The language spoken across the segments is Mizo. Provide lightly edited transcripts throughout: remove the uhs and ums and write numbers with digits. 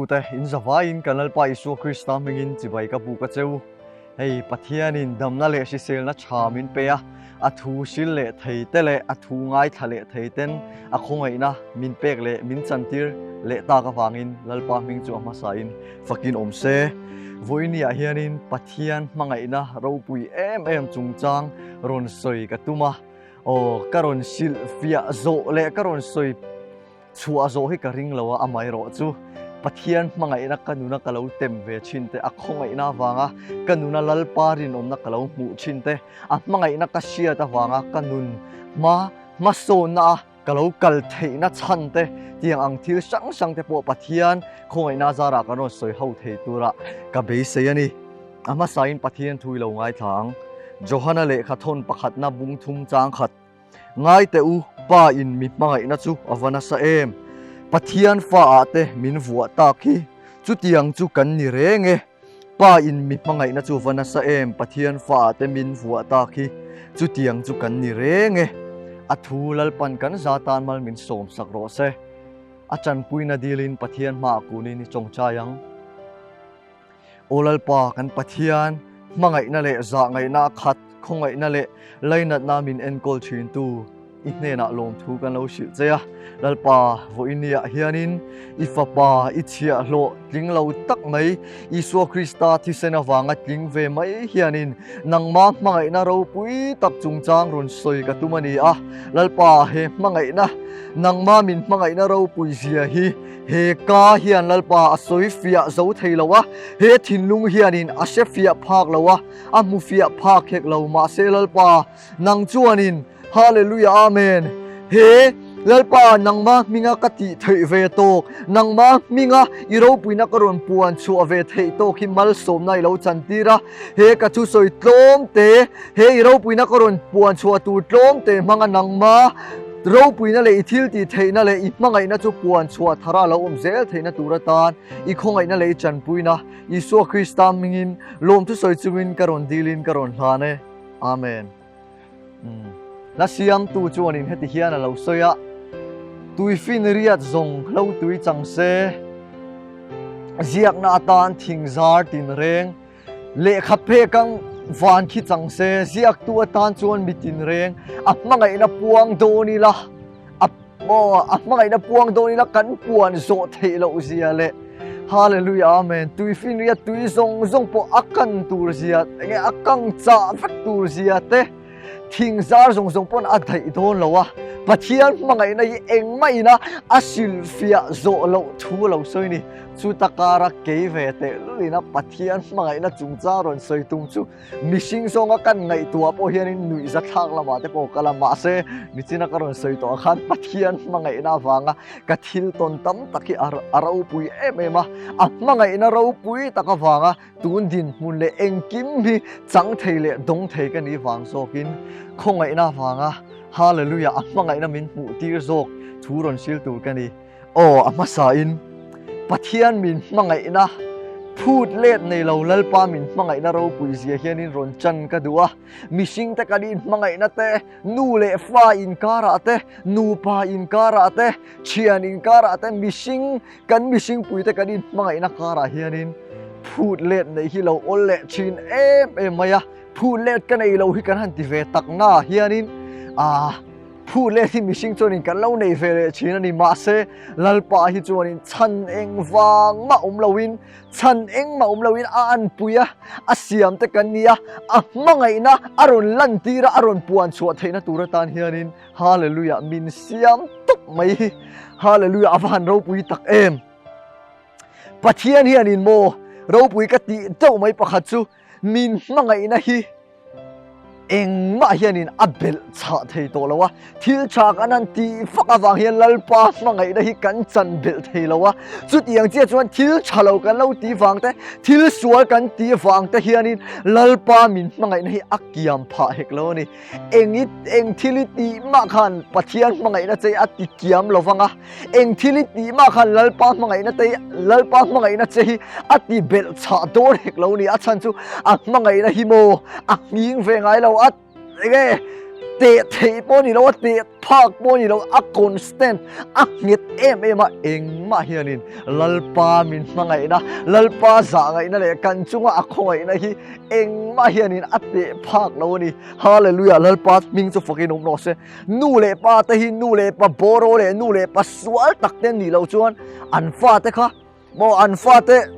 Ngaithlatute, in zavaiin kan Lalpa Isua Krista hmingin chibai ka buk a che u. Hei, Pathianin damna leh hriselna tha min pe a, a thu hril leh thei te leh a thu ngaithla leh thei ten a khawngaihna min pek leh min chantir leh tak avangin Lalpa hming chu a hmasain fakin awm se. Vawiiniah hianin Pathian hmangaihna ropui em em chungchang rawn sawi ka tum a, aw ka rawn hrilhfiah zawh leh ka rawn sawi Chhuah zawh hi ka ring lo a, amaherawh chu Pathian hmangaihna ka nuna ka lo tem ve thin te, a khawngaihna avanga ka nuna Lalpa rinawmna ka lo hmuh thin te, a hmangaihna ka hriat avanga ka nun hma hmasawnna a ka lo kal theihna chhan te, tiang ang thil hrang hrang te pawh Pathian khawngaihna zarah kan rawn sawi ho thei tura ka beisei a ni. A hmasain Pathian thu i lo ngaithla ang. Johana lehkha thawn pakhatna bung thum chang khat. Ngai teh u, Pa in mi hmangaihna chu a va nasa em! Pathian fa ah te min vuah tak hi, chutiang chu kan ni reng e. Pa in mi hmangaihna chu a va nasa em! Pathian fa ah te min vuah tak hi, chutiang chu kan ni reng e. A thu Lalpan kan za tan mal min sawm sak rawh se. A tanpuina dilin Pathian hmaah kunin i tawngtai ang. Aw Lalpa, kan Pathian, hmangaihna leh zahngaihna a khat, khawngaihna leh lainatna min enkawl thintu i hnenah lawmthu kan lo hrilh che a. Lalpa, vawiiniah hianin i Fapa i chhiahhlawh tling lo tak mai, Isua Krista thisen avanga tling ve mai hianin nangma hmangaihna ropui tak chungchang rawn sawi ka tum a ni a. Lalpa, he hmangaihna, nangma min hmangaihna ropui zia hi He ka hian Lalpa a sawi fiah zo thei lo a, he thinlung hianin a hre fiah phak lo a, a hmu fiah phak hek lo. Mahse Lalpa, nang chuanin, Hallelujah Amen, he Lalpa nangma hminga ka tih theih ve tawk, nangma hminga i ropuina ka rawn puan chhuah ve theih tawk hi malsawmna i lo chantir a, he ka thusawi tlawm te, He i ropuina ka rawn puan chhuah tur tlawm te hmanga nangma ropuina leh i thil tih theihna leh i hmangaihna chu puan chhuah thara lo awm zel theihna tur atan i khawngaihna leh i tanpuina Isua Krista hmingin lawmthu sawi chungin ka rawn dilin ka rawn hlan e. Amen. Umm. Hla siamtu chuanin heti hian a lo sawi a, Tuifin riat zawng hlo tui chang se, ziakna atan thingzar tinreng, Lehkha phek ang van khi chang se, ziaktu atan chuan mi tinreng a hmangaihna puang dawn ila, a aw a hmangaihna puang dawn ila kan puan zawh theih loh zia leh Hallelujah Amen tuifinria tui zawng zawng pawh a kan tur zia enge a kang chah vek tur zia te Thing zar zawng zawng pawn a daih dawn lo a, Pathian hmangaihna hi engmah ina a hrilhfiah zawh loh thu a lo sawi ni. Chuta kara kei ve tehlul ina Pathian hmangaihna chungchang rawn sawi tum chu mihring zawnga kan ngaihtuah pawh hianin nuihza thlak lamah te pawh kal a, mahse nichina ka rawn sawi tawh ah khan Pathian hmangaihna avanga ka thil tawn tam tak hi a ropui em em a, a hmangaihna ropui tak avanga Tun dinhmun leh engkim hi chang thei leh dawng thei ka nih vang zawkin khawngaihna avanga Hallelujah a hmangaihna min hmuh tir zawk thu rawn sil tur ka ni. Aw a hmasain Pathian min hmangaihna phut let nei lo Lalpa min hmangaihna ropui zia hianin rawn chan ka duh a, mihringte kan inhmangaihna te, nu leh fa inkarah te, nupa inkarah te, thian inkarah te, mihring Kan mihringpuite kan inhmangaihna karah hianin phut let neih hi lo awl leh thin em em mai a, phut let ka nei lo hi kan han ti ve tak naah hianin aah phut let hi mihring chuanin kan lo nei ve leh thin a ni. Mahse, Lalpa hi chuanin chhan eng vang mah awm loin, chhan eng mah awm loin a anpui a, a siam te kan ni a, a hmangaihna a rawn lantir a, a rawn puan chhuah theihna tur atan hianin Hallelujah min siam tawp mai hi Hallelujah a va han ropui tak em Pathian hian in maw ropui ka tih deuh mai pakhat chu min hmangaihna hi engmah hianin a belh chhah thei tawh lo a thil tha kan han tih fak avang hian Lalpa hmangaihna hi kan chan belh thei lo a chutiang chiah chuan thil tha lo kan lo tih vang te thil sual kan tih vang te hianin Lalpa min hmangaihna hi a kiam phah hek lo a ni. Eng i eng thil i tih mah khan Pathian hmangaihna che a ti kiam lo vang a, eng thil i tih mah khan Lalpa hmangaihna te Lalpa hmangaihna che hi a ti belh chhah dawn hek lo ni. A chhan chu a hmangaihna hi maw a nghing ve ngai lo a enge. Teh theih pawh ni lo a, teh phak pawh ni lo, a constant, a nghet em em a, engmah hianin Lalpa min hmangaihna, Lalpa zahngaihna leh kan chunga a khawngaihna hi engmah hianin a teh phak lo a ni. Hallelujah, Lalpa hming chu fakin awm rawh se. Nu leh pa te hi nu leh pa bawraw leh nu leh pa sual tak te nih loh chuan an fate kha Maw an fate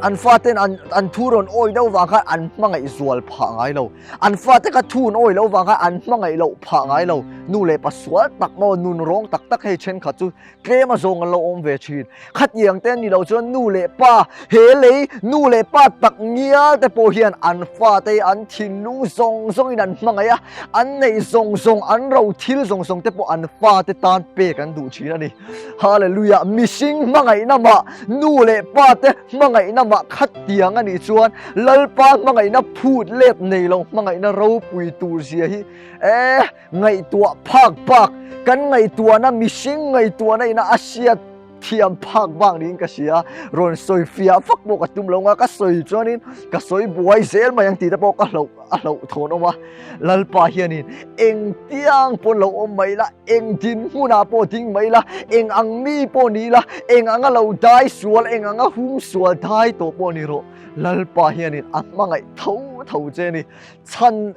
an faten an an thu rawn awi deuh vang khan an hmangaih zual phah ngai lo. An fate kha thu an awi loh vang khan an hmangaih loh phah ngai lo. Nu leh pa sual tak maw nun rawng tak tak hei thenkhat chu tlem a zawng an lo awm ve thin. Khatiang te ni lo chuan nu leh pa he lei nu leh pa tak ngial te pawh hian an fate an thinlung zawng zawngin an hmangaih a, an neih zawng zawng an ro thil zawng zawng te pawh an fate tan pek an duh thin a ni. Hallelujah! Mihring hmangaihna mah, nu leh pa te hmangaihna mah khatiang a nih chuan Lalpa hmangaihna phut let nei lo hmangaihna ropui tur zia hi eh ngaihtuah phak bak kan ngaihtuahna mihring ngaihtuahna ina a hriat thiam phak bak niin ka hria. Rawn sawi fiah vak pawh ka tum lo nga ka sawi chuanin ka sawi buai zel mai ang tih te pawh ka hlauh a hlauhthawn awm a. Lalpa hianin eng tiang pawn lo awm mai la, eng dinhmunah pawh ding mai la, eng ang mi pawh ni la, eng anga lo dai sual, eng anga hum sual dai tawh pawh ni rawh. Lalpa hianin a hmangaih tho tho che ni. Chhan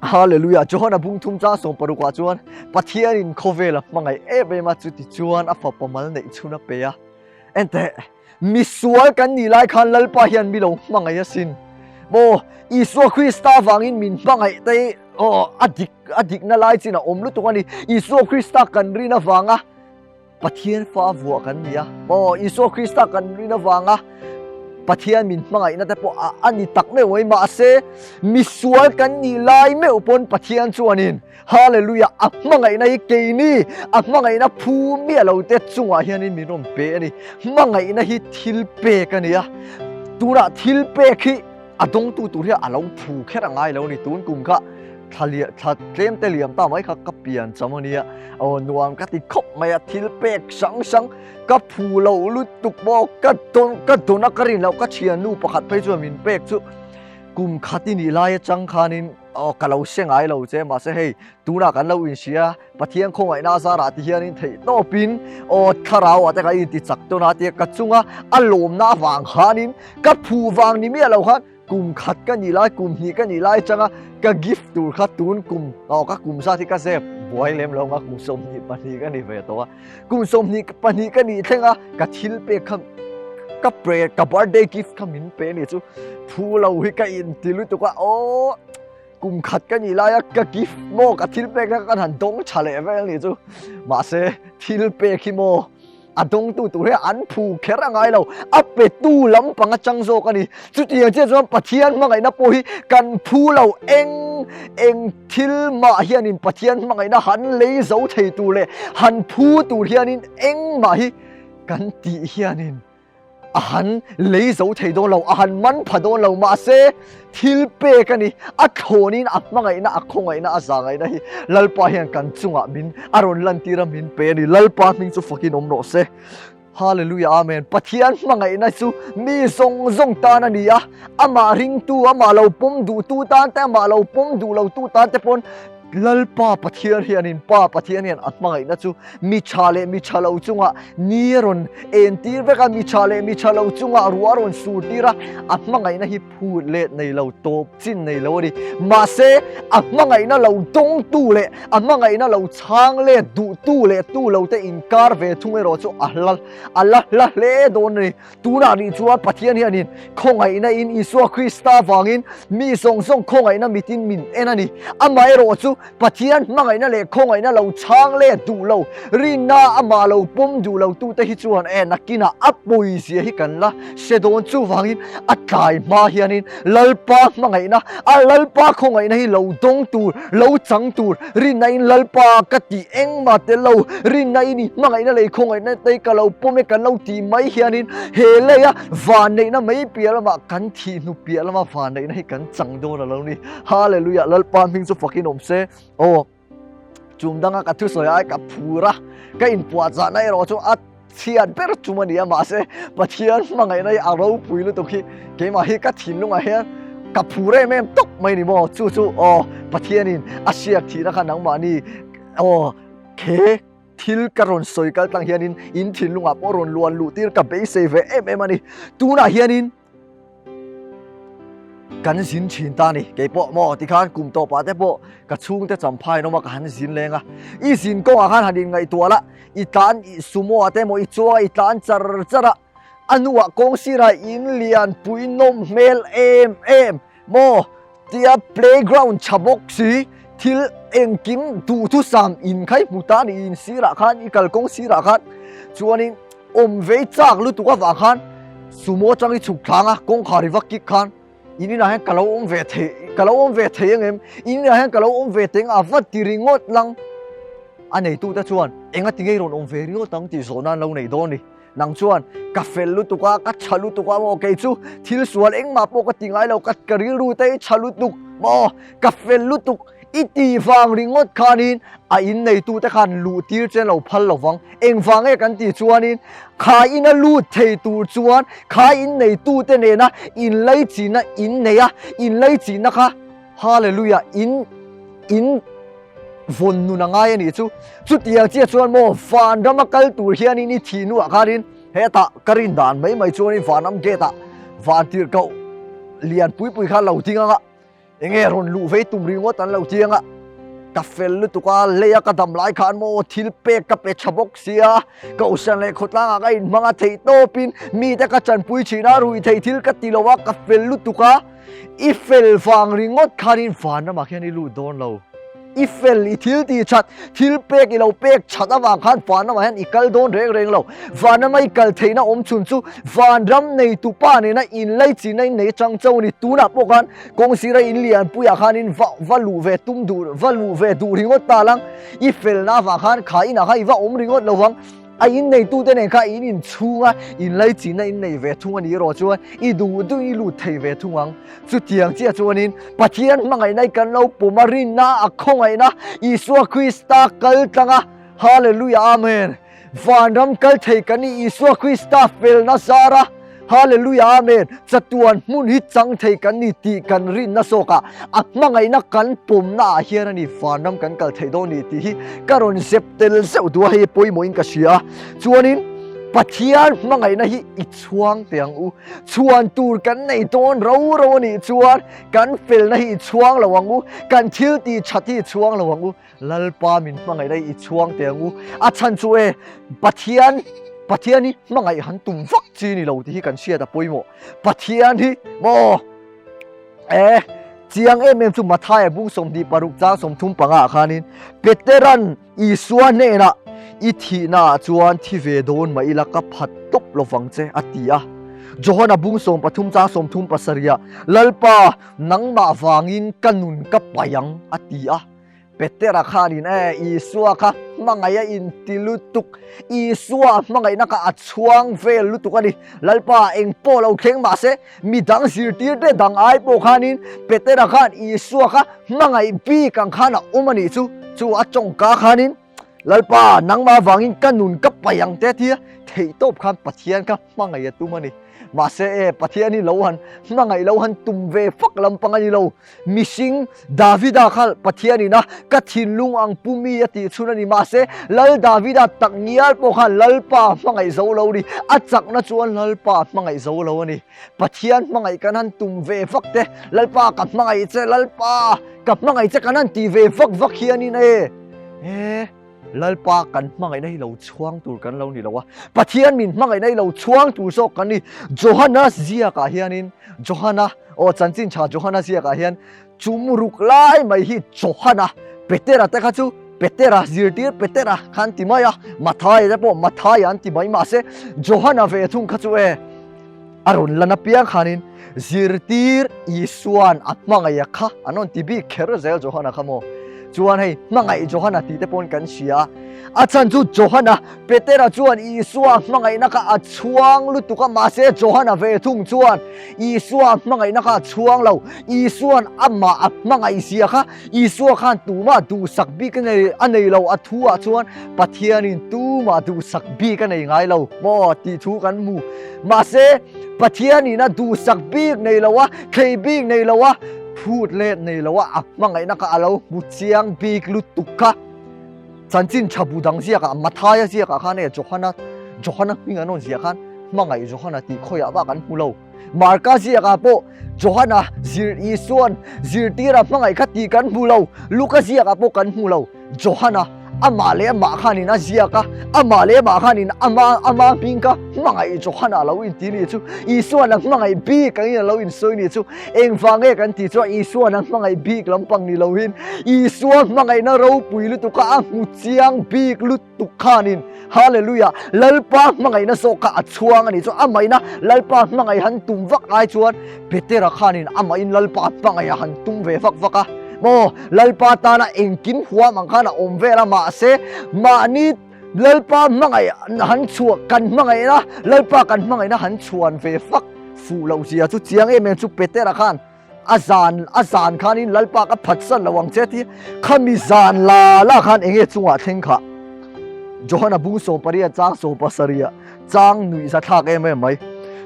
Hallelujah! Johana bung thum chang sawm parukah chuan Pathianin khawvel a hmangaih em em a, chuti chuan a fapa mal neih chhun a pe a. Enteh! Misual kan nih lai khan Lalpa hian mi lo hmangaih asin. Maw, Isua Krista vangin min hmangaih te hi aw a dik a dikna lai chin a awm lutuk a ni. Isua Krista kan rin avanga Pathian fa vuah kan ni a. Maw, Isua Krista kan rin avanga Pathian min hmangaihna te pawh a ni tak meuh mai. Mahse, misual kan nih lai meuh pawn Pathian chuanin Hallelujah! A hmangaihna hi keini, a hmangaihna phu miah lo te chungah hianin min rawn pe a ni. Hmangaihna hi thil pek a ni a, tunah thil pek hi a dawngtu tur hian a lo phu kher a ngai lo a ni. Tun kum kha thla liah thla tlem te liam ta mai kha ka pian cham a nia, aw nuam ka ti khawp mai a, thil pek hrang hrang ka phu lo lutuk maw, ka dawn ka dawn a ka rin loh ka thiannu pakhat phei chuan min pek chu kum khat i nih lai atang khanin Aw ka lo hre ngai lo che mahse hei tunah kan lo inhria Pathian khawngaihna a zarah ti hianin theih tawpin aw thlarau ah te kan inti chak tawn a tia ka chunga a lawmna avang khanin ka phu vang ni miah lo khan kum khat ka nih lai kum hnih ka nih lai atanga ka gift tur kha tun kum aw ka kum zat hi ka zep buai lem lo nga kum 22 ka ni ve tawh a kum 22 ka nih thleng a ka thil pek kha ka pre ka birthday gift kha min pe ni chu phu lo hi ka in ti lutuk a aw kum khat ka nih lai a ka gift maw ka thil pek kha kan han dawng tha leh vel ni chu mahse thil pek hi maw a dawngtu tur hi an phu kher a ngai lo a petu lampang atang zawk a ni chutiang chiah chuan Pathian hmangaihna pawh hi kan phu lo eng eng thil mah hianin Pathian hmangaihna han lei zo thei tur leh han phu tur hianin engmah hi kan tih hianin a han lei zo thei dawn lo, a han man pha dawn lo, mahse thil pek a ni, a thlawnin a hmangaihna, a khawngaihna, a zahngaihna hi Lalpa hian kan chungah min a rawn lantir a, min pe a ni. Lalpa hming chu fakin awm rawh se. Hallelujah, Amen. Pathian hmangaihna chu mi zawng zawng tan a ni a, amah ringtu, amah lo pawm duhtu tan te, amah lo pawm duh lotu tan te pawn Lalpa Pathian hianin Pa Pathian hian a hmangaihna chu mi tha leh mi tha lo chungah ni a rawn entir vek a, mi tha leh mi tha lo chungah ruah a rawn sur tir a, a hmangaihna hi phut let nei lo, tawp chin nei lo a ni. Mahse, a hmangaihna lo dawngtu leh a hmangaihna lo chhang let duhtu leh tu lo te inkar ve thung erawh chu a hla a la hla hle dawn a ni. Tunah rih chuan Pathian hianin khawngaihna in Isua Krista vangin mi zawng zawng khawngaihna mitin min en a ni. Amaherawh chu Pathian hmangaihna leh khawngaihna lo chhang let duh lo, rinna amah lo pawm duh lo tute hi chuan e nakinah a pawizia hi kan la hre dawn. Chuvangin a tlai hma hianin Lalpa hmangaihna, a Lalpa khawngaihna hi lo dawng tur, lo chang tur, rinna in Lalpa ka tih engmah tel lo, rinna in i hmangaihna leh khawngaihna te ka lo pawm e kan lo tih mai hianin he leia vanneihna mai piah lamah kan thih hnu piah lama vanneihna hi kan chang dawn a lo ni. Hallelujah! Lalpa hming chu fakin awm se. Aw. Chum danga ka thusawi ai ka phur a, ka inpuahchahna erawh chu a chhiat ber chum a ni a, mahse Pathian hmangaihna hi a ropui lutuk hi keimah hi ka thinlungah hian Ka phur em em tawp mai ni maw? Chu chu aw Pathianin a hriat thihna kha nangmahni aw he thil ka rawn sawi kal tlang hianin in thinlungah pawh rawn luan luh tir ka beisei ve em em a ni. Tunah hianin kan zin thin ta ni. Kei pawh maw tikhan kum tawpah te pawh ka chhungte champhai an awm a ka han zin leng a. I zin kawngah khan han inngaihtuah la, i tlan sumo ah te emaw i chuang a i tlan char char a. A hnuah kawng sirah in lian pui nawm hmel em em maw tia playground tha bawk si thil engkim duhthusam in kha i hmu ta a ni in sirah khan i kalkawng sirah khan chuanin awm vei chak lutuk avang khan sumo atang i chhuk thlang a kawngkhar i va kik khan in inah hian ka lo awm ve thei ka lo awm ve thei ang em in inah hian ka lo awm ve teng a va ti ringawt lang a neitute chuan enga ti ngei rawn awm ve ringawt ang tih zawhna an lo nei dawn a ni. Nang chuan ka fel lutuk a, ka tha lutuk a maw kei chu thil sual engmah pawh ka ti ngai lo, ka ka rilru te hi tha lutuk maw, ka fel lutuk i tih vang ringawt khanin a in neitu te khan luh tir che lo phal lo vang. Engvang nge kan tih chuanin kha ina lut thei tur chuan kha in neitu te nena inlaichina in nei a, inlaichina kha Hallelujah in in vawn nun a ngai a nih chu. Chutiang chiah chuan maw vanrama kal tur hianin i thih hnuah khanin hetah ka rin dan mai mai chuanin vanram gate ah van tirhkoh lian pui pui kha lo ding ang a, enge rawn luh vei tum ringawt an lo ti ang a, ka fel lutuk a, leia ka dam lai khan maw thil pek ka pe tha bawk sia, kohhran leh khawtlangah ka inhmang a theih tawpin mite ka chanpui thin a, ruihtheih thil ka ti lo a, ka fel lutuk a. I fel vang ringawt khanin vanramah khian i lut dawn lo. I fel, i thil tih that, thil pek i lo pek that avang khan vanramah hian i kal dawn reng reng lo. Vanrama i kal theihna awm chhun chu vanram neitu pa nena inlaichinna in nei chang chauh a ni. Tunah pawh khan kawng sira in lianpuiah khanin va va luh ve tum duh va luh ve duh ringawt ta lang. I felna avang khan kha inah khan i va awm ringawt lo vang. A inneitute nen kha in inchhunga inlaichinna in nei ve thung a nih erawh chuan i duh duh i lut thei ve thung ang. Chutiang chiah chuanin Pathian hmangaihna i kan lo pawm a, rinna a khawngaihna Isua Krista kal tlang a, Hallelujah Amen! Vanram kal thei kan ni Isua Krista felna zara. Hallelujah Amen! Chatuan hmun hi chang thei kan ni tih kan rinna zawkah a hmangaihna kan pawmna ah hian a ni vanram kan kal theih dawn ni tih hi ka rawn zep tel zeuh duh a, hei pawimawhin ka hria a. Chuanin Pathian hmangaihna hi i chhuang teh ang u. Chhuan tur kan nei dawn ro ro a nih chuan kan felna hi i chhuang lo ang u, kan thil tih that hi i chhuang lo ang u. Lalpa min hmangaih daih i chhuang teh ang u. A chhan chu e, Pathian, Pathian hi hmangaih han tum vak chi ni lo tih hi kan hriat a pawimawh. Pathian hi maw e, chiang em em chu Mathaia bung 26 chang 35 ah khanin Peteran Isua hnenah i thihna ah chuan thi ve dawn mah ila ka phat tawp lovang che a ti a. Johana bung 13 chang 37 ah Lalpa nangmah vangin ka nun ka paih ang a ti a. Petera khanin e, Isua kha hmangaih a inti lutuk, Isua hmangaihna kha a chhuang vel lutuk a ni. Lalpa eng pawh lo thleng mah se, midang zirtirte dang ai pawh khanin Petera khan Isua kha hmangaih bik ang khan a awm a nih chu. Chu a tawngka khanin, Lalpa, nangmah avangin ka nun ka paih ang te a ti a, theihtawp khan Pathian kha hmangaih a tum a ni. Mahse e, Pathian hi lo han hmangaih lo han tum ve fak lampang a ni lo. Mihring Davida kha Pathianin a ka thinlung ang pu mi a tih chhun a ni. Mahse, Lal Davida tak ngial pawh khan Lalpa hmangaih zo lo a ni. A chakna chuan Lalpa hmangaih zo lo a ni. Pathian hmangaih kan han tum ve vak te, Lalpa ka hmangaih che, Lalpa ka hmangaih che kan han ti ve vak vak hianin e, e, Lalpa kan hmangaihna hi lo chhuang tur kan lo ni lo a, Pathian min hmangaihna hi lo chhuang tur zawk kan ni. Johana ziakah hianin, Johana, aw chanchin tha Johana ziakah hian chum ruk lai mai hi Johana, Petera te kha chu Petera, zirtir Petera kha an ti mai a, Mathaia te pawh Mathaia an ti mai mahse Johana ve thung kha chu e, A rawn lan apiang khanin zirtir Isua'n a hmangaih a kha an rawn ti bik kher zel Johana kha maw? Chuan hei hmangaih Johana tih te pawn kan hria a, a chhan chu Johana, Petera chuan Isua hmangaihna kha a chhuang lutuk a, mahse Johana ve thung chuan Isua hmangaihna kha a chhuang lo, Isua'n amah a hmangaih zia kha Isua khan tumah duhsak bik a nei a nei lo, a thu ah chuan Pathianin tumah duhsak bik a nei ngai lo maw tih thu kan hmu. Mahse, Pathianin a duhsak bik nei lo a, thlei bik nei lo a, phut let nei lo a, a hmangaihna kha a lo hmu chiang bik lutuk kha. Chanchin tha bu dang ziakah Mathaia ziakah khan e Johana Johana hming an rawn ziah khan hmangaih Johana tih khawiah vak an hmu lo. Marka ziakah pawh Johana zir Isuan zirtira hmangaih kha tih kan hmu lo. Luka ziakah pawh kan hmu lo. Johana amah leh amah khanin a ziak a, amah leh amah khanin ama ama hming kha hmangaih Johana a lo inti ni chu, Isuan a hmangaih bik angin a lo insawi ni chu, engvang nge kan tih chuan Isuan a hmangaih bik lampang ni loin Isua hmangaihna ropui lutuk kha a hmu chiang bik lutuk khanin Hallelujah Lalpa hmangaihna zawk kha a chhuang a ni chu, amahina Lalpa hmangaih han tum vak ai chuan Petera khanin amahin Lalpa hmangaih a han tum ve vak vak a, maw Lalpa tana engkim huam ang khan a awm vel a, mahse mahni Lalpa hmangaih han chhuah kan hmangaihna Lalpa kan hmangaihna han chhuan ve vak fuh loh zia chu chiang em em chu Petera khan a zan a zan khanin Lalpa ka phatsan lo ang che ti khami zan la la khan enge chungah thleng kha Johana bung sawmparia chang sawmpasarih chang nuih za thlak em em mai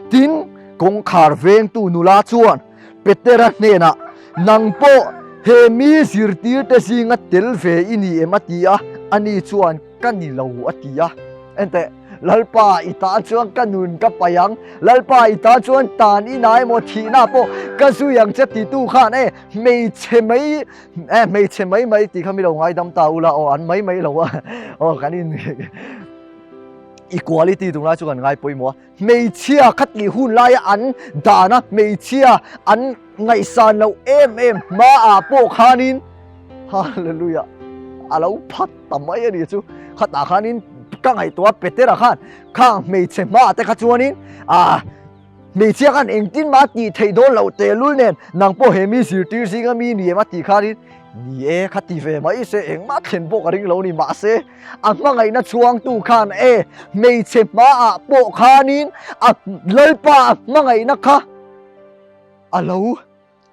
tin Kawngkhar vengtu nula chuan Petera hnenah, Nang pawh he mi zirtirte zinga tel ve i ni em? a ti a, ani chuan, Ka ni lo, a ti a. Enteh, Lalpa, i tan chuan ka nun ka paih ang, Lalpa, i tan chuan tan i na emaw thihna pawh ka zui ang che titu khan e, hmeichhe mai, e, hmeichhe mai mai tih kha mi lo ngaidam ta ula aw, an mai mai lo a, aw, kan in equality tunlai chu kan ngai pawimawh a. Hmeichhia kha tih hun laia an dana hmeichhia an ngaihsan loh em em hmaah pawh khanin Hallelujah a lo phat ta mai a ni chu. Khatah khanin ka ngaihtuah Petera khan khang hmeichhe hmaah te kha chuanin ah hmeichhia khan engtin mah tih theih dawn loh tehlul nen nang pawh he mi zirtir zinga mi ni em a tih khanin ni e kha ti ve mai se engmah thlen pawh ka ring lo a ni mahse A hmangaihna chhuangtu khan e, hmeichhe hmaah pawh khanin a Lalpa a hmangaihna kha a lo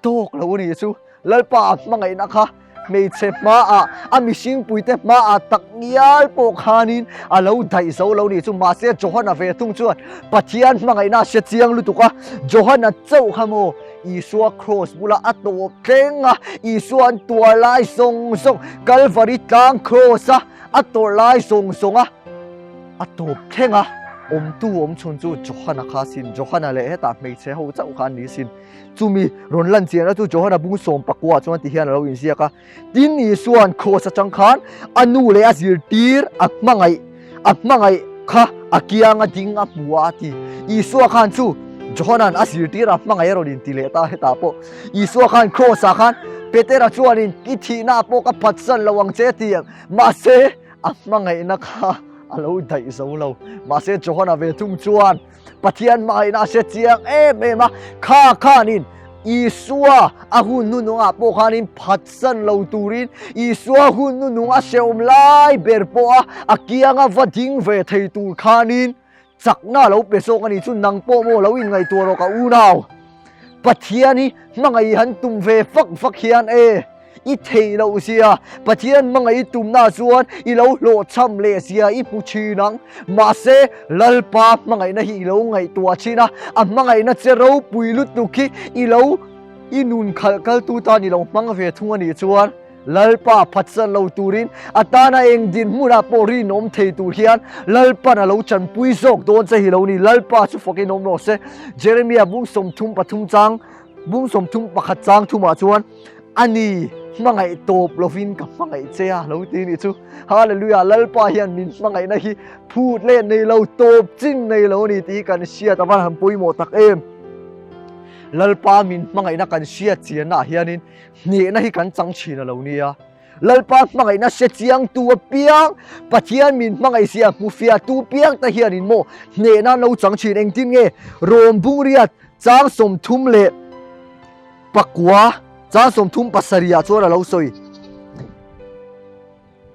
tawk lo a ni chu. Lalpa a hmangaihna kha hmeichhe hmaah, a mihringpuite hmaah tak ngial pawh khanin a lo daih zo lo a ni chu. Mahse, Johana ve thung chuan Pathian hmangaihna a hre chiang lutuk a, Johana chauh kha maw Isua kraws bula a tawp thleng a, Isua an tuar lai zawng zawng, Kalvari tlang kraws a a tawrh lai zawng zawng a a tawp thleng a, awmtu awm chhun chu Johana kha sin, Johana leh hetah hmeichhe ho chauh kha an ni sin. Chumi rawn lan chiahna chu Johana bung sawm pakua chuan ti hian a lo inziak a. Tin Isua'n kraws atang khan a nu leh a zirtir a hmangaih a hmangaih kha a kiang a ding a hmu a a ti. Isua khan chu Johana'n a zirtir a hmangaih a rawn inti leh ta hetah pawh. Isua khan kraws ah khan Petera chuanin i thihna ah pawh ka phatsan lo ang che a ti ang. Mahse a hmangaihna kha a lo daih zo lo. Mahse Johana ve thung chuan Pathian hmangaihna a hre chiang em em a, kha khanin Isua a hun hnunungah pawh khanin phatsan lo turin Isua hun hnunung a hrehawm lai ber pawha a kianga va ding ve thei tur khanin chakna a lo pe zawk a ni chu nang pawh maw lo inngaihtuah rawh ka unau. Pathian hi hmangaih han tum ve fak fak hian e. I theih loh zia, Pathian hmangaih i tumna chuan i lo hlawhchham leh zia i hmu thin ang. Mahse, Lalpa hmangaihna hi i lo ngaihtuah thin a, a hmangaihna che ropui lutuk hi i lo i nun khalh kaltu tan i lo hmang ve thung a nih chuan Lalpa phatsan lo turin a tana eng dinhmunah pawh rinawm thei tur hian Lalpan a lo chanpui zawk dawn che hi lo ni. Lalpa chu fawkin awm rawh se. Jeremia bung 33 chang bung 31 chang thumah chuan A ni, hmangaih tawp lovin ka hmangaih che a lo ti nih chu. Hallelujah, Lalpa hian min hmangaihna hi phut leh nei lo, tawp chin nei lo a ni tih hi kan hriat a van han pawimawh tak em. Lalpa min hmangaihna kan hriat chiannaah hianin hnehna hi kan chang thin a lo nia. Lalpa hmangaihna hre chiangtu apiang, Pathian min hmangaihzia hmufiahtu piang te hianin maw hnehna an lo chang thin. Engtin nge Rom bungriat chang 30 leh Pakua chang 37 ah chuan a lo sawi.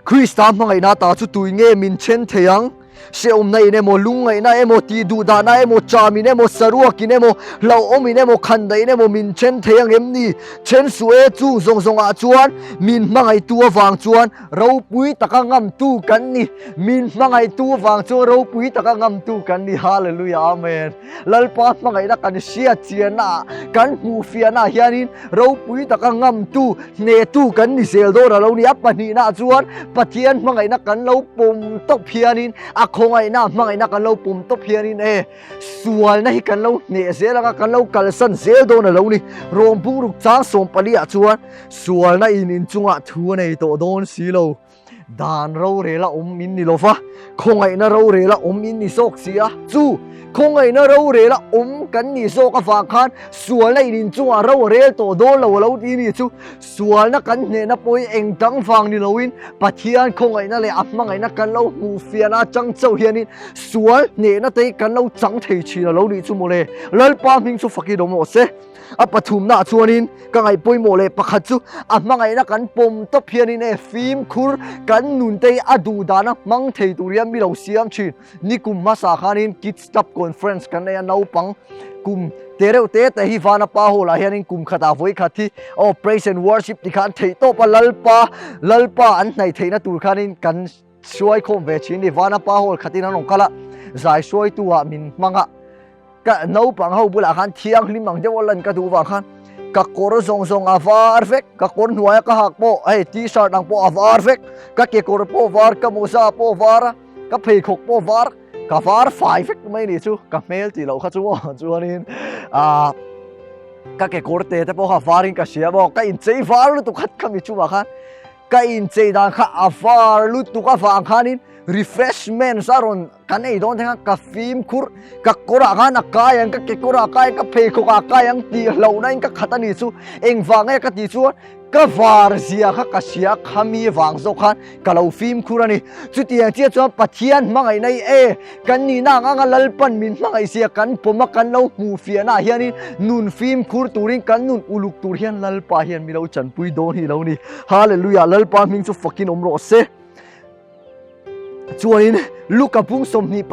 Krista hmangaihna ta chu tui nge min then thei ang? Hrehawmna in emaw, lungngaihna emaw, tihduhdahna emaw, ṭam in emaw, saruak in emaw, hlauhawm in emaw, khandaih in emaw min ṭhen thei ang em ni? Ṭhen suh e, chung zawng zawngah chuan min hmangaihtu avang chuan ropui taka ngamtu kan ni. Min hmangaihtu avang chuan ropui taka ngamtu kan ni. Hallelujah Amen. Lalpa hmangaihna kan hriat chianna ah, kan hmuh fiahna ah hianin ropui taka ngamtu, hnehtu kan ni zel dawn a lo ni. A pahnihna ah chuan Pathian hmangaihna kan lo pawm tawp hianin, a khawngaihna hmangaihna kan lo pawm tawp hianin e, sualna hi kan lo hneh zel anga kan lo kalsan zel dawn a lo ni. Rawng bungruk chang 14 ah chuan sualna in inchungah thu a nei tawh dawn si lo. Dan rorela awm in ni lova, khawngaihna rorela awm in ni zawk si a. Chu khawngaihna rorela awm kan nih zawk avang khan sualna in inchungah ro a rel tawh dawn lo a lo ti ni chu. Sualna kan hnehna pawhin eng dang vang ni loin Pathian khawngaihna leh a hmangaihna kan lo hmuh fiahna atang chauh hianin sual hnehna te hi kan lo chang thei thin a lo nih chu mawle. Lalpa hming chu fakin awm rawh se. A pathumnaah chuanin ka ngaih pawimawh leh pakhat chu a hmangaihna kan pawm tawp hianin e fimkhur kan nunte hi a duh dana hmang thei tur hian mi lo siam thin. Nikum hmasa khanin Kids Club Conference kan nei a, naupang kum te reuh te te hi Vanapa Hall ah hianin kum khatah vawi khat hi aw Praise and Worship ti khan theih tawp a, Lalpa Lalpa an hnaih theihna tur khanin kan hruai khawm ve thin ni. Vanapa Hall khatin an rawn kal a, zai hruaitu ah min hmang a. Ka naupang ho bulah khan thianghlim ang deuh a lan ka duh vang khan ka kawr zawng zawng a var vek, ka kawr hnuaia ka hak pawh hei t-shirt ang pawh a var vek, ka kekawr pawh var, ka mawza pawh var a, ka pheikhawk pawh var, ka var fai vek mai ni chu ka hmel tih loh kha chu maw chuanin ah ka kekawr te te pawh kha varin ka hria maw ka inchei var lutuk khat khami chungah khan Ka inchei dan kha a var lutuk avang khanin refreshments a rawn kan ei dawn theng a, ka fimkhur, ka kawrah khan a kai ang, ka kekawrah a kai ang, ka pheikhawkah a kai ang tih hlauhna in ka khat a ni chu. Engvang nge ka tih chuan ka var zia kha ka hria khami vang zawk khan ka lo fimkhur a ni. Chutiang chiah chuan Pathian hmangaihna hi e, kan nihna ang anga Lalpan min hmangaih zia kan pawm a, kan lo hmuh fiahnaah hianin nun fimkhur turin kan nun uluk tur hian Lalpa hian mi lo chanpui dawn hi lo ni. Hallelujah, Lalpa hming chu fakin awm rawh se. Chuanin Luka bung 22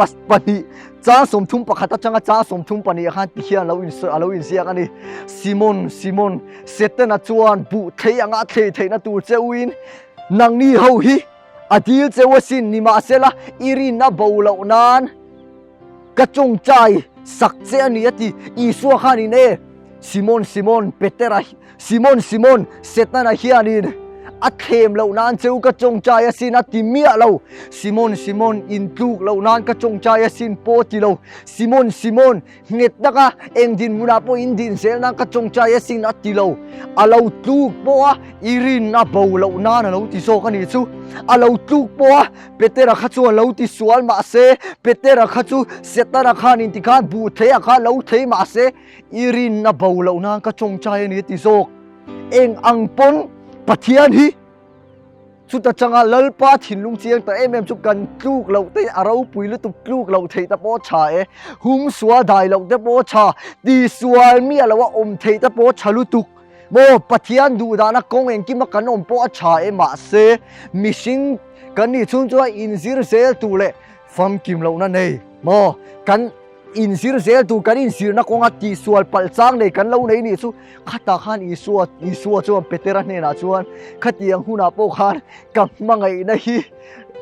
chang 31 atanga chang 32 khan ti hian lo in a lo inziak a ni. Simon, Simon, Setana chuan buh thlei anga a thlei theihna tur che uin nangni ho hi a dil cheu asin nimahsela i rinna bo loh nan Ka tawngtai sak che a ni a ti. Isua khanin e, Simon, Simon, Petera, Simon, Simon, Setana hianin a thlem loh nan cheu ka tawngtai asin a ti miah lo. Simon, Simon, intluk loh nan ka tawngtai asin pawh a ti lo. Simon, Simon, Nghet taka eng dinhmunah pawh in din zel nan ka tawngtai asin a ti lo. A lo tluk pawh a i rin a bo loh nan a lo ti zawk a nih chu. A lo tluk pawh a Petera kha chu a lo ti sual mahse Petera kha chu Setana khan in ti khan buh thei a kha lo thei mahse i rin a bo loh nan ka tawngtai a ni a ti zawk. Eng ang pawn Pathian hi Chuta changa Lalpa thinlung chiang ta em em chu kan tluk loh te a ropui lutuk tluk loh theih te pawh tha e, hum sual dai loh te pawh tha, ti sual miah loh a awm theih te pawh tha lutuk maw, Pathian duh dahna kawng engkima kan awm pawh a tha e mahse mihring kan nih chhung chuan inzir zel tur leh famkim lohna nei maw kan Inzir zel tur kan inzirna kawnga tihsual palh chang nei kan lo nei nih chu khatah khan Isua Isua chuan Petera hnenah chuan khatiang hunah pawh khan ka hmangaihna hi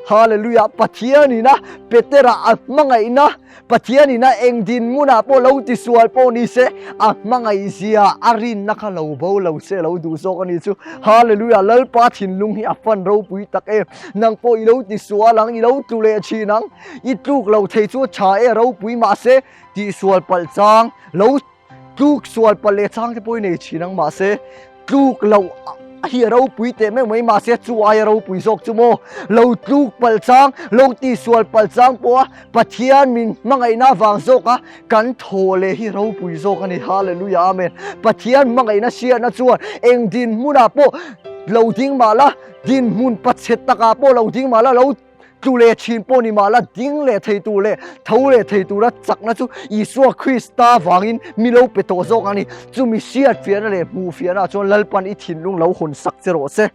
Hallelujah Pathianina Petera a hmangaihna Pathianina eng dinhmunah pawh lo tisual pawh ni se a hmangaih zia a rinna kha lo bo lo se lo duh zawk a ni chu Hallelujah Lalpa thinlung hi a fan ropui tak em nang pawh i lo tisual ang i lo tlu leh thin ang I tluk lo thei chu tha e ropui mahse tihsual palh chang lo tluk sual palh leh chang te pawh i nei thin ang mahse tluk lo hi a ropui teh meuh mai mahse chu aia ropui zawk chu maw lo tluk palh chang lo tihsual palh chang pawha Pathian min hmangaihna avang zawka kan thaw leh hi ropui zawk a ni Hallelujah Amen Pathian hmangaihna hriatna chuan eng dinhmunah pawh lo ding mah la dinhmun pachhe takah pawh lo ding mah la lo Tlu leh thin pawh ni mah la, ding leh thei tur leh tho leh thei tura chakna chu Isua Krista vangin mi lo pe tawh zawk a ni. Chumi hriat fiahna leh hmuh fiahna chuan Lalpan i thinlung lo hawn sak che rawh se.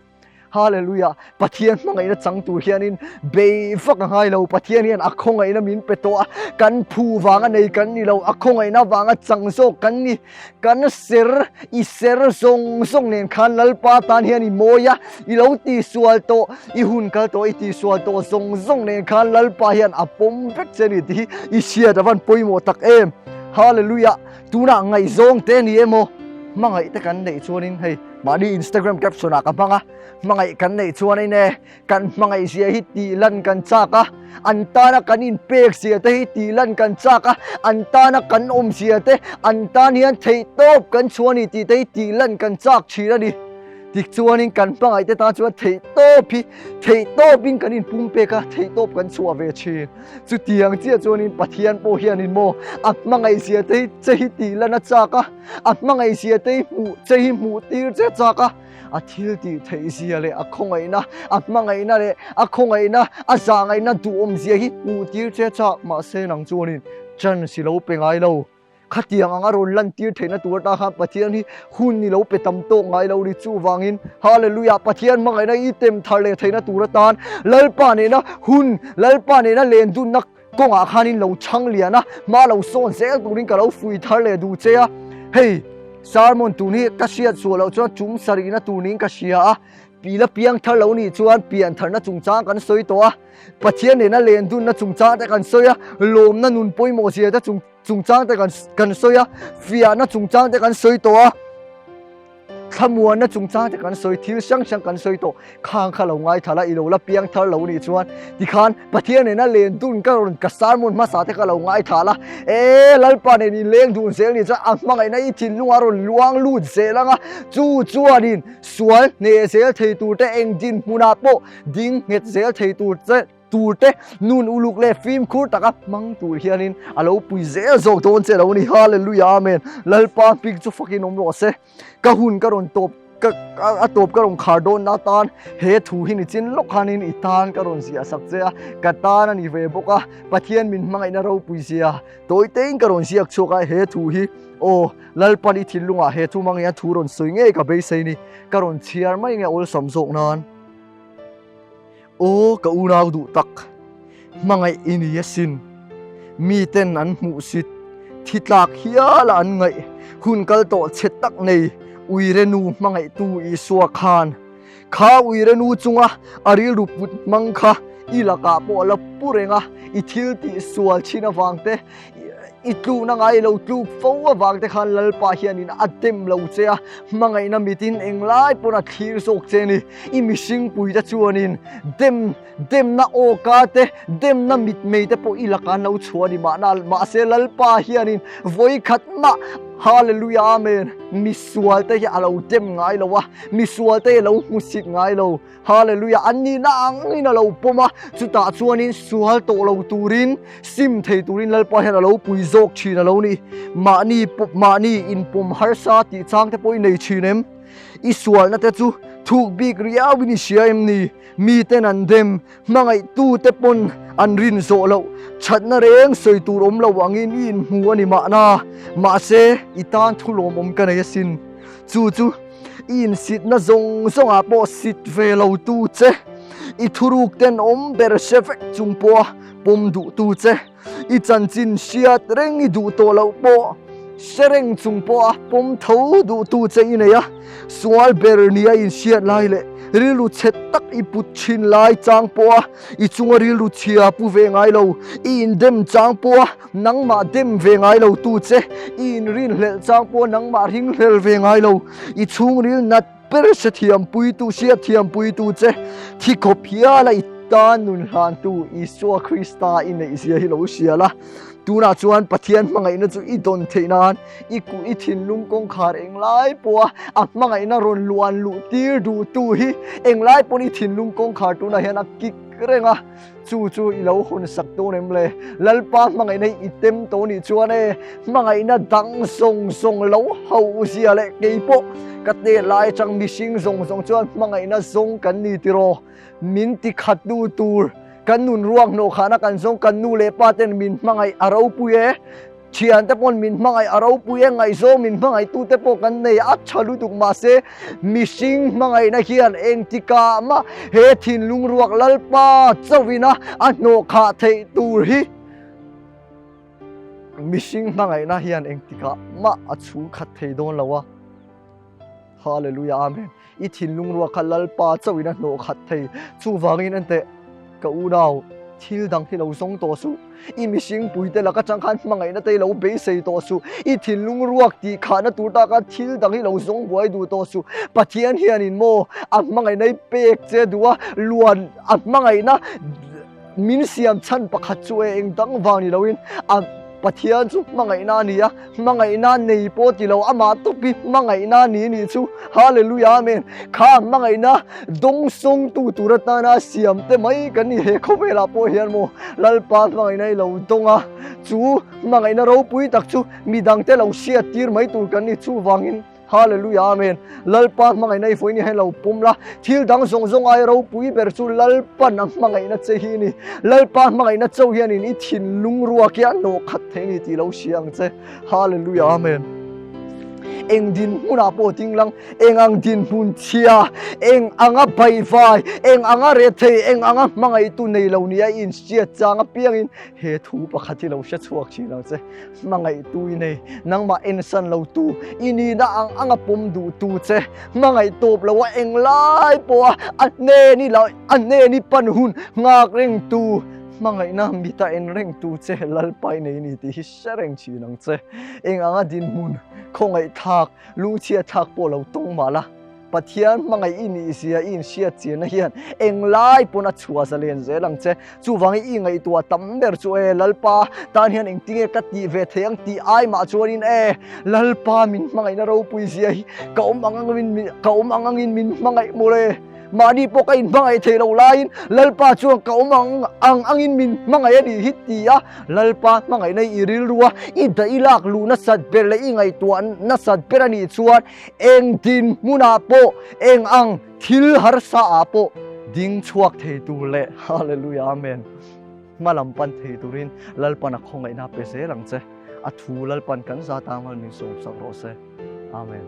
Hallelujah! Pathian hmangaihna chang tur hianin bei vak a ngai lo. Pathian hian a khawngaihna min pe tawh a, kan phu vanga nei kan ni lo, a khawngaihna vanga chang zawk kan ni. Kan ser, i ser zawng zawng nen khan Lalpa tan hian i mawi a, i lo tihsual tawh, i hun kal tawh, i tihsual tawh zawng zawng nen khan Lalpa hian a pawm vek che a ni tih hi i hriat a van pawimawh tak em! Hallelujah! Tunah ngaihzawng te ni emaw, hmangaih te kan neih chuanin hei mahni Instagram caption ah ka hmang a, hmangaih kan neih chuanin e kan hmangaih zia hi tih lan kan chak a, an tana kan inpek zia te hi tih lan kan chak a, an tana kan awm zia te, an tan hian theihtawp kan chhuah a ni tih te hi tih lan kan chak thin a ni. Tichuanin kan hmangaih te tan chuan theihtawp hi theihtawpin kan inpumpek a, theihtawp kan chhuah ve thin. Chutiang chiah chuanin Pathian pawh hianin maw a hmangaih zia te hi che hi tih lan a chak a, a hmangaih zia te hi hmuh che hi hmuh tir che a chak a, a thil tih theih zia leh a khawngaihna, a hmangaihna leh a khawngaihna, a zahngaihna duhawm zia hi hmuh tir che a chak. Mahse nang chuanin chance i lo pe ngai lo. Khatiang anga rawn lantir theihna tur atan khan Pathian hi hun i lo pe tam tawk ngai lo ni. Chuvangin Hallelujah, Pathian hmangaihna i tem thar leh theihna tur atan Lalpa nena hun, Lalpa nena len dunna kawngah khanin lo chhang lian a, hma lo sawn zel turin ka lo fui thar leh duh che a. Hei, sermon tun hi ka hriat suah loh chuan chung sarihna tur niin ka hria a, pi la piang thar lo nih chuan pian tharna chungchang kan sawi tawh a, Pathian nena len dunna chungchang te kan sawi a, lawmna nun pawimawh zia te chung chungchang te kan kan sawi a, fiahna chungchang te kan sawi tawh a, thlamuanna chungchang te kan sawi, thil hrang hrang kan sawi tawh. Khang kha lo ngaithla la, i lo la piang thar lo nih chuan tikhan Pathian nena len dun ka rawn ka sermon hmasa te kha lo ngaithla la, e Lalpa nen in leng dun zel nih chuan a hmangaihna i thinlung a rawn luang lut zel ang a, chu chuanin sual hneh zel thei tur te eng dinhmunah pawh ding nghet zel thei tur che tur te nun uluk leh fimkhur taka hmang tur hianin a lo pui zel zawk dawn che lo ni. Hallelujah Amen. Lalpa hming chu fakin awm rawh se. Ka hun ka rawn tawp ka a tawp ka rawn khar dawn na tan he thu hi ni chin lawk khanin i tan ka rawn ziah sak che a, ka tan a ni ve bawk a, Pathian min hmangaihna ropui zia tawi tein ka rawn ziak chhuak a, he thu hi aw Lalpan i thinlungah he thu hmang hian thu rawn sawi ngei ka beisei ni, ka rawn chhiar mai nge awlsam zawk nan. Aw ka unau duh tak, hmangaih i ni asin. Miten an hmuhsit, thi tlak hiala an ngaih, hun kal tawh chhe tak nei Uirenu hmangaihtu Isua khan kha Uirenu chunga a rilru put hmang kha i lakah pawh a la pu reng a, i thil tih sual thin avang te, I tlukna ngai lo tluk fo avang te khan Lalpa hianin a dem lo che a, hmangaihna mitin englai pawn a thlir zawk che a ni. I mihring pui te chuanin dem, demna awka te, demna mitmei te pawh i lakah an lo chhuah a ni mahna, mahse Lalpa hianin vawikhat mah Hallelujah Amen misual te hi a lo dem ngai lo a, misual te hi a lo hmusit ngai lo. Hallelujah! An nihna angin a lo pawm a, chutah chuanin sual tawh lo turin, sim thei turin Lalpa hian a lo pui zawk thin a lo ni. Mahni mahni inpawm harsa tih chang te pawh i nei thin em? I sualna te chu thuk bik riauin i hria em ni? Miten an dem, hmangaihtu te pawn an rin zawh loh, thatna reng sawi tur awm lo angin i inhmu a ni mahna. Mahse, i tan thu lawmawm ka nei asin. Chu chu I insitna zawng zawngah pawh sit ve lo tu che, i thuruk ten awm ber hre vek chung pawha pawm duh tu che, i chanchin hriat reng i duh tawh loh pawh hre reng chung pawha pawm tho duh tu che i nei a, sual ber nia inhriat lai leh rilru chhe tak i put thin lai chang pawha i chunga rilru chhia pu ve ngai lo, i indem chang pawha Nangmah dem ve ngai lo tu che, i inrinhlelh chang pawh nangmah ringhlel ve ngai lo. I chhungril nat ber hrethiampuitu, hriatthiampuitu che, thi khawp hiala i tan nun hlantu Isua Krista i neihzia hi lo hria la. Tunah chuan Pathian hmangaihna chu i dawn theih nan i kuh i thinlung kawngkhar englai pawha a hmangaihna rawn luan luh tir duhtu hi englai pawn i thinlung kawngkhar tunah hian a kik reng a. Chu chu i lo hawn sak dawn em le? Lalpa hmangaihna hi i tem tawh nih chuan e, hmangaihna dang zawng zawng lo hauh zia leh kei pawh ka tet lai atang mihring zawng zawng chuan hmangaihna zawng kan ni tiraw? Min ti khat tu tur kan nun ruak hnawh khahna kan zawng kan nu leh pa ten min hmangaih a ropui e. Thiante pawn min hmangaih a ropui e, ngaihzawng min hmangaihtute pawh kan nei a tha lutuk mahse mihring hmangaihna hian engtikah mah he thinlung ruak Lalpa chauhina a hnawhkhah theih tur hi mihring hmangaihna hian engtikah mah a chhungkhat thei dawn lo a. Hallelujah Amen. I thinlung ruak kha Lalpa chauhin a hnawh khat thei. Chuvangin enteh ka unau thil dang hi lo zawng tawh suh. I mihring puite laka chang khan hmangaihna te hi lo beisei tawh suh. I thinlung ruak tih khahna tur ta khan thil dang hi lo zawng buai duh tawh suh. Pathian hianin maw a hmangaihna hi pek che duh a, luan a hmangaihna Min siam chhan pakhat chu e eng dang vang ni loin a Pathian chu hmangaihna a ni a, hmangaihna nei pawh ti lo amah tawp hi hmangaihna a ni nih chu. Hallelujah Amen. Kha hmangaihna dawngsawngtu tur atana siam te mai kan ni he khawvelah pawh hian maw Lalpa hmangaihna hi lo dawng a, chu hmangaihna ropui tak chu midangte lo hriat tir mai tur kan ni chuvangin Hallelujah Amen. Lalpa hmangaihna i vawiin hian lo pawm la. Thil dang zawng zawng ai ropui ber chu Lalpan a hmangaihna che hi ni. Lalpa hmangaihna chauh hianin i thinlung ruak hi a hnawh khat thei ni tih lo hria ang che. Hallelujah Amen. Eng dinhmunah pawh ding lang, eng ang dinhmun chhia, eng anga baihvai, eng anga rethei, eng anga hmangaihtu nei lo nia i inhriat chang apiangin he thu pakhat hi lo hre chhuak thin ang che. Hmangaihtu i nei, nangmah ensan lo tu, i nihna ang anga pawm duh tu che, hmangaih tawp lo a englai pawha a hnen i la, a hnen i pan hun nghak reng tu, hmangaihna mita en reng tu che Lalpa i nei ni tih hi hre reng thin ang che. Eng anga dinhmun khawngaihthlak, lungchhiatthlak pawh lo tawng mah la. Pathian hmangaih i nih zia i inhriat chianna hian englai pawn a chhuah zalen zel ang che. Chuvangin i ngaihtuah tam ber chu e, Lalpa tan hian engtinge ka tih ve thei ang tih ai mah chuanin e, Lalpa min hmangaihna ropui zia hi ka awm ang angin ka awm ang angin min hmangaih maw le. Mahni pawh ka inhmangaih theih loh laiin Lalpa chuan ka awm ang ang angin min hmangaih a nih hi ti a, Lalpa hmangaihna i rilru a, i dah i lak luh nasat ber leh i ngaihtuah nasat ber a nih chuan Eng dinhmunah pawh, eng ang thil harsa ah pawh ding chhuak thei tur leh Hallelujah Amen hma lam pan thei turin Lalpan a khawngaihna pe zel ang che. A thu Lalpan kan za tang hal min sawm sak rawh se. Amen.